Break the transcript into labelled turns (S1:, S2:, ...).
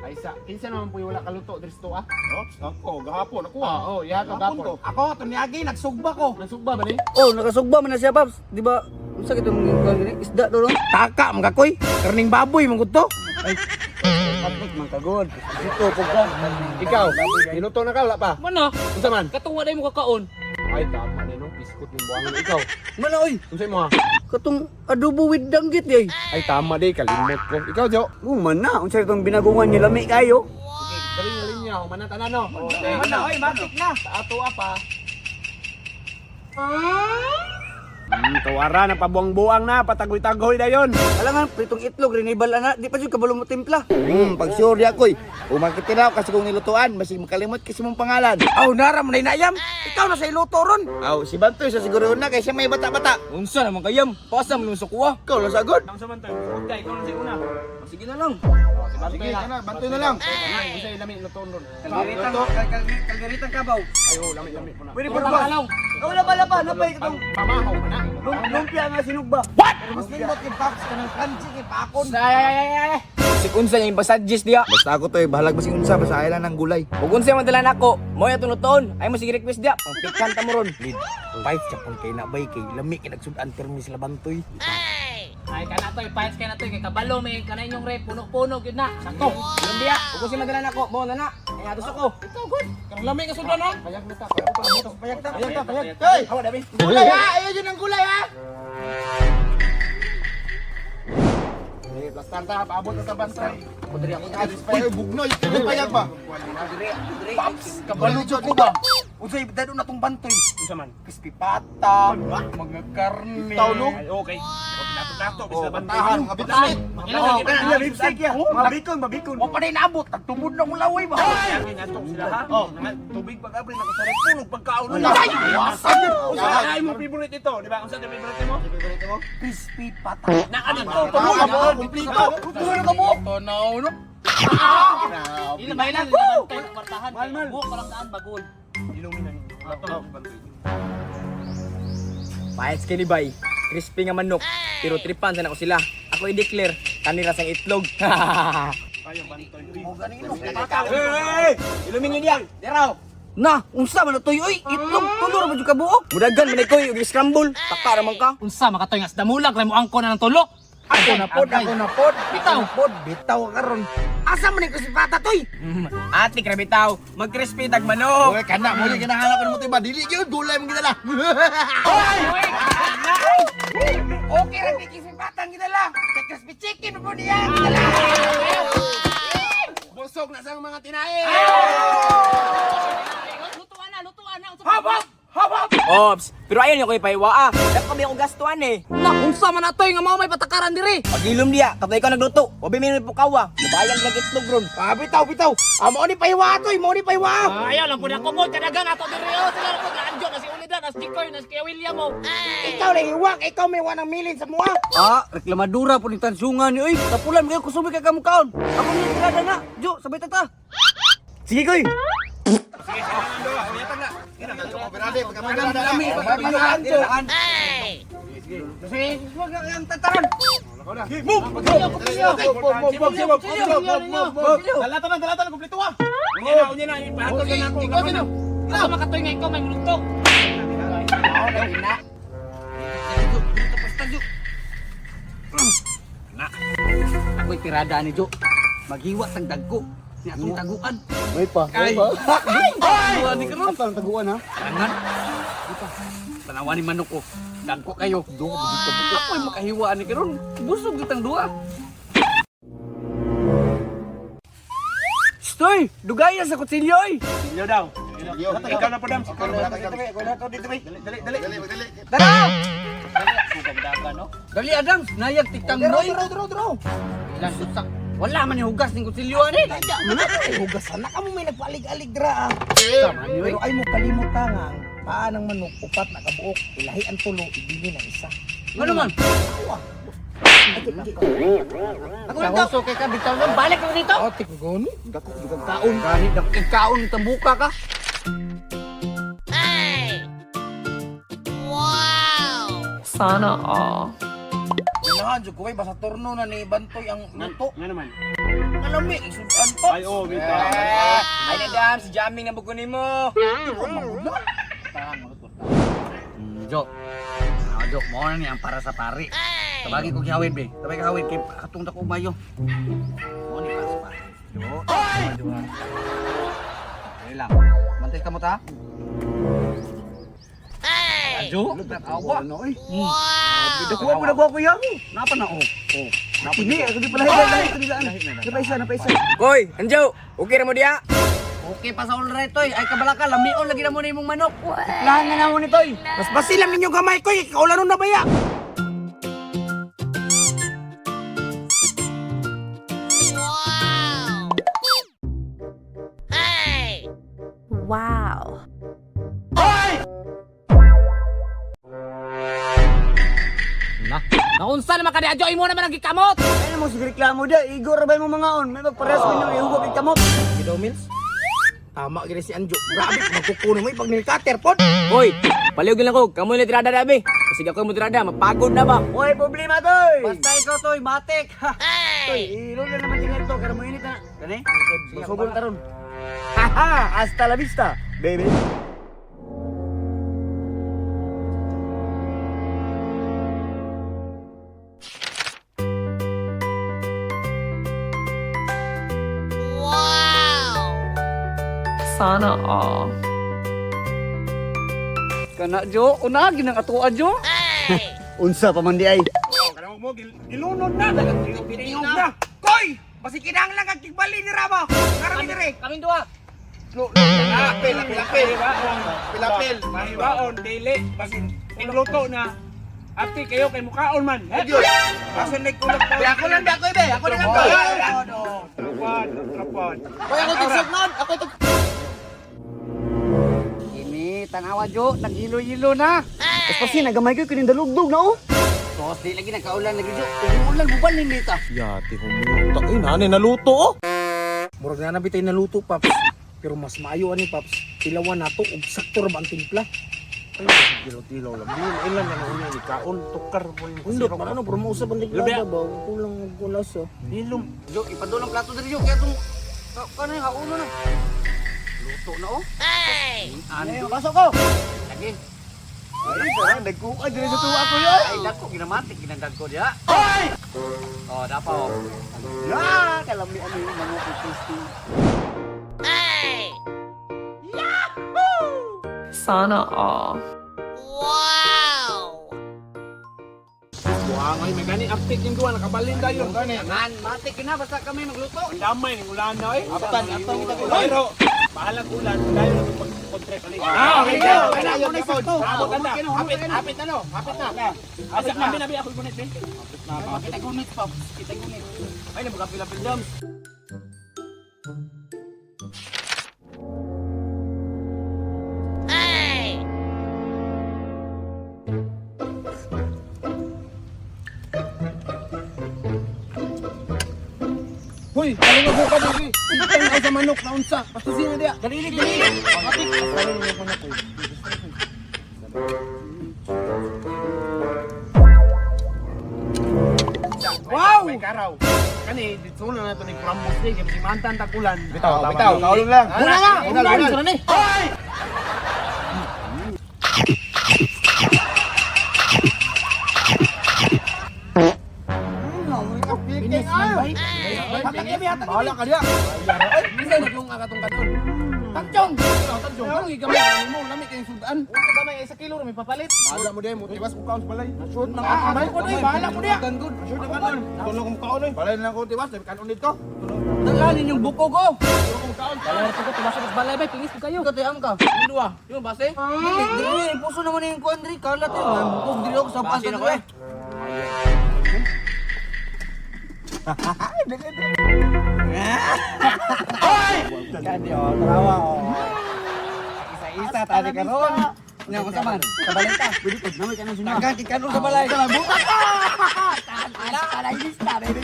S1: Ay sa kinsa naman po wala kaluto diri sa tuwa?
S2: Ops, ako gahapon ako ah.
S1: Oh, iya ka
S2: Gahapon
S1: gapon.
S2: to.
S3: Ako, tunyagi, nagsugba ko.
S1: Nasugba ba ni?
S4: Oh, nakasugba man na siya, Paps. Di ba? Unsa kitong kuan gani? Isda to no?
S3: Taka, mga koy. Karning baboy, mga to.
S4: Patrick man kagod. Dito pug ka.
S1: Ikaw, niluto na ka wala pa?
S5: Mana,
S1: Unsa man?
S5: katong wala mo kakaon.
S1: Ay tama ni no, biskot ning buwangan ikaw.
S4: Mana oy,
S1: Unsa imo ha?
S4: katong adobo with danggit di ay.
S1: Ay tama di kalimot ko. Ikaw Jo.
S4: Oh, mana unsa itong binagungan niya lami kayo?
S1: Sige, dali nga linya, humana tanan no. Okay.
S3: Mana, oy, matik na.
S1: Sa ato pa. Tawara na pabuang-buang na, patagoy-tagoy na yon.
S4: Alangan pritong itlog rin ibal ana, di pa jud kabalo mo timpla.
S6: Pag sure di ako'y. Umakitiraw kasi kung nilutuan, masig makalimot kasi mong pangalan.
S3: Aw, nara mo na inayam. Ikaw na sa iluto ron.
S6: Aw, si Bantoy sa siguro na kay siya may bata-bata.
S7: Unsa naman kayam? Pasa mo sa kuha.
S6: Ikaw lang sagod.
S1: Ang sa man to, okay, ikaw na sa una.
S7: Sige na lang.
S2: Sige, kana, Bantoy na lang.
S1: Ay, unsa lami lutoon ron?
S4: Kalgaritang kabaw.
S1: Ay, oh, lami-lami po na.
S4: Pwede pa ba? Wala ba pa napay katong
S1: Pamahaw pa na.
S4: lumpia nga sinugba.
S3: Pero mas nindot kay Paps, kanang crunchy kay Pakon.
S7: Ay. Si unsa niya ibasuggest diya.
S6: Basta ako to, bahalag basig unsa, basta ay lang ng gulay.
S7: Ug unsa man dala nako, mo ya tunuton. Ay mo sige request diya. Pang pikan ta mo ron.
S3: Fight siya pang kay nabay kay lami kay nagsudan permis labantoy.
S5: Ay kana toy, fights kay na toy kay kabalo may kana inyong rep puno-puno gyud na. Sakto.
S7: Yun diya. Ug unsa man dala nako, mo na na. Ay ato sa ko.
S5: Ikaw good. Karang lami ka sudan ha.
S1: Payag na ta, payag ta, payag ta, payag ta, payag.
S6: Hoy!
S7: Hawa dami.
S6: Gulay ha! Ayaw yun ang gulay ha!
S1: Eh, plastar ta, paabot na sa bantay.
S2: Ay, bugnoy, payag ba?
S3: Paps, kabalo jud ko ba? Unsay dado na tong bantoy?
S1: Unsa man?
S3: Crispy pata, mga karne.
S2: Itaw, no?
S1: Ay, okay. Dato-dato, bisa bantay.
S2: Tahan, mga bitbit.
S3: Oh, kana lipstick ya. Mabikon, mabikon. Wa pa day naabot, tagtumod na kong laway ba.
S1: Sila ha. Oh, tubig pag abri na ko sa rep, punog pagkaon.
S3: Ay, wasan yun.
S1: Unsa ay mo favorite ito, di ba? Unsa ang favorite mo?
S3: Crispy pata.
S1: Naa dito,
S2: Tama, kumplito.
S3: Tulo ka mo. Tanaw no.
S5: Ila may lang bantay ng kwartahan. Buhok pa lang daan bagol.
S7: Paes kini bay. Crispy nga manok. Pero tripan sa nako sila. Ako i-declare kanila sang itlog. Hey! Ilumin niyo diyan. Diraw.
S4: Na, unsa man na toy oy, itlog tulo ra ba jud ka buok?
S7: Mudagan man koy og scramble. Taka ra man ka.
S5: Unsa makatoy nga damulag lang mo angko na ng tulo.
S3: Ako na pod, ako na pod.
S5: Bitaw.
S3: Ako na pod, bitaw karon. Asa man ni crispy pata toy?
S7: Ate grabe taw, mag-crispy tag manok.
S6: Oy, kana mo yung ginahanap ko mo to ba? Dili gyud gulay mong gidala.
S3: Okay ra kay crispy pata ang gidala. Kay crispy chicken mo niya gidala.
S1: Busog na sang mga tinae.
S5: Lutuan na, lutuan na. Unsa pa?
S7: Ops, pero ayaw niyo ko ipahiwa ah. Dapat kami akong gastuan eh.
S5: Na, unsa man na toy nga mao may patakaran diri.
S7: Pagilom diya, katay ko nagluto. Wabi may pukawa. Nabayang lang itlog ron.
S3: Ah, bitaw, bitaw. Ah, mo ni pahiwa toy, mo ni pahiwa.
S5: Ah, ayaw lang pud ako mo kadagan ato diri oh. Sila ra pud anjo na si Ulida, na si Chikoy, na si Kuya William oh.
S3: Ikaw lang hiwak, ikaw may wanang milin sa mua.
S4: Ah, reklamadura po ni tansungan ni oy. Tapulan kayo kusubi kay kamukaon. Ako ni tirada na. Jo, sabay tata.
S7: Sige koy.
S3: Sige, wag ang tataran.
S1: Dalatan na, dalatan na, kumpleto ah. Unya na, unya na, ipahatol na ako.
S5: Ikaw sino? Unsa makatoy nga ikaw may luto?
S4: Ako'y tirada ni Jo. Maghiwa tang dagko. Ni atong taguan.
S1: May pa. Ay.
S4: Taguan ni karon.
S1: Ang taguan ha.
S4: Tangan. Tanawan ni manok ko. Dagko kayo. Ako'y makahiwa ni karon. Busog gitang duha. Stoy, dugaya sa kutsilyo oy.
S1: Silyo daw. Ikaw na po dam. Ikaw na
S2: Dali, dali, dali.
S4: Tara! Dali Adams, nayag tiktang boy.
S3: Draw, draw, draw.
S4: Ilan usak. Wala man ni hugas ning kutsilyo ani.
S3: Ay, hugasan na kamo may nagpalig-alig dra. ah. Pero ay mo kalimutan nga ang paa ng manok upat na kabuok, ilahi ang tulo, ibili ng isa.
S4: Ano man?
S3: Ako lang daw.
S5: kay ka bitaw lang balik na dito.
S3: Oh, tikugoni.
S6: Dako jud kaon.
S4: Gani dak kaon tambuka ka.
S8: Sana all.
S3: Ano, Ganahan jud ko basta turno na ni Bantoy ang luto.
S1: Nga naman.
S3: Kalami, isudan Paps.
S1: Ay, oh, bitaw.
S7: Ay na dam, si Jaming na buko nimo.
S4: Jo. Ah, Jo, mao na ni ang para sa pari. Tabagi ko gihawin be. Tabagi hawin kay katong dako mayo. Mao ni para sa pari. Jo. Jo. Dali lang. Mantay ka mo ta? Ay! Jo, natawa.
S6: Ano oy? Wow! Dako mo ko ya.
S4: Napa na oh. Oh. Napa
S6: Ini ako di pala lahi dili Napaisa, napaisa.
S7: Koy, Anjo, okay ra mo diya?
S4: Okay pa sa all right toy. Ay kabalaka lamion lagi na mo na imong manok.
S6: Lahan na namo ni toy.
S3: Mas basilang ninyo gamay ko, kaulanon na baya.
S8: Wow.
S5: Na. Naunsa naman ka di Adjo, imo naman ang gikamot.
S6: Ay mo sige reklamo dia, igor ra ba imong mga on? May magparehas man yung ihugok kay kamot.
S3: Gidaw Mills. Tama gid si Anjo. Grabe magkukuno mo pag nilkater pod.
S7: Hoy, palihog lang ko, kamo ni tirada dabi. Kasi ako mo tirada, mapagod na ba?
S6: Oy, problema toy.
S4: Basta ikaw toy, matik.
S6: Toy, ilon na naman tingnan to, kaya mo init na. Kani? Masugol taron. Haha, hasta la vista, baby.
S8: Sana all.
S4: Kana Jo, una ginang atoa Jo.
S6: Unsa pa man di ay.
S1: Kanang mo gilunod na. Tingog na.
S3: Koy, basi kinahanglan kag tigbali ni Rama. Karami dire.
S5: Kaming duha.
S2: Apel, apel, apel. Apel, apel.
S1: Mahiwaon dili basin luto na. Ati kayo kay mukaon man.
S2: Ayun.
S3: Basin nagkulak pa.
S2: Be, ako lang, be, ako, be. Ako na lang, be.
S1: Trapon, trapon.
S2: Koy, ako tigsugnon. Ako tig...
S4: Ini tanawa Jo, nagilo-ilo na.
S6: Kasi nagamay ko kining dalugdog na oh.
S4: Tos di lagi nagkaulan lagi Jo. Kung ulan bubalin dito.
S1: Yati humuta. Eh, nani naluto oh.
S3: Murag na nabitay naluto Paps. Pero mas maayo ani Paps. Tilawan nato og sakto ra ba ang timpla.
S1: Tilo-tilo lang. Di ilan na una ni kaon tukar po yung
S3: Undot man ano pero mausap ang tiglada ba? Kulang og kulas oh.
S1: Dilom.
S4: Jo, ipadulong plato diri Jo kaya tong kanay hauno na. Luto na oh. Ay! Ano?
S6: Pasok ko.
S4: Lagi.
S6: Ay, parang nagkuha diri sa tuwa ko yun.
S4: Ay dako ginamatik ginangdag ko diha. Ay! Oh, dapa oh.
S6: Ya, kalami ano yung mga crispy.
S8: Sana all.
S1: Buang ay may gani aptik yung duwa nakabalin dayon.
S4: Man, matik na basta kami magluto.
S1: Ang damay ning ulan na eh. Aptan, aptan kita ko. Pero bahalag ulan dayon na itong pag-kontrek. Ah, okay.
S2: Ayun, ayun.
S1: Abot na. Hapit, hapit na no. Hapit na. Asa kami na bi ako gunit be.
S4: Kita gunit pa. Kita gunit. Ay, nabagapil-apil dam.
S1: Hoy, ano nga ka dili? Itang ka sa manok na unsa. Pastusin na diya. Dali, dali. Matik. Wow! May karaw. Kani dito na nato ni Columbus Day kay mantan takulan.
S2: Bitaw, bitaw. Kaulong lang.
S1: Muna na,
S2: Unal,
S1: muna
S2: unal.
S1: na.
S3: Binis man bay. Hatag kami, hatag kami.
S1: Bahala ka diya. Ay, bisa naglunga ka tong katon.
S3: Tanjong.
S1: Tanjong. Ano gigamay mo lami kayong sudan.
S2: Gamay, isa kilo ra may papalit.
S1: Bahala mo diya mo tiwas ko kaon sa balay.
S2: Shoot na
S3: Ah, ako doy, bahala mo diya.
S1: Shoot na kanon. Tulong kong kaon oy.
S2: Balay na lang ko tiwas, kanon dito.
S4: Talaan ninyong buko ko.
S1: Tulong kong kaon.
S5: Wala ko tibaso mas balay bay, pingis ko kayo.
S4: Katayam ka. Dua. Yung base? Dili, dili puso naman yung kuan diri kalat eh. Bukog diri ako sa
S7: Base na ko eh.
S6: Kani oh, tarawa oh. Isa-isa tani karon.
S4: Nya ko saman. Sa balay ta.
S6: Pwede pag namay kanon sunod.
S4: Daghang kikanon sa balay.
S6: Hasta la vista, baby.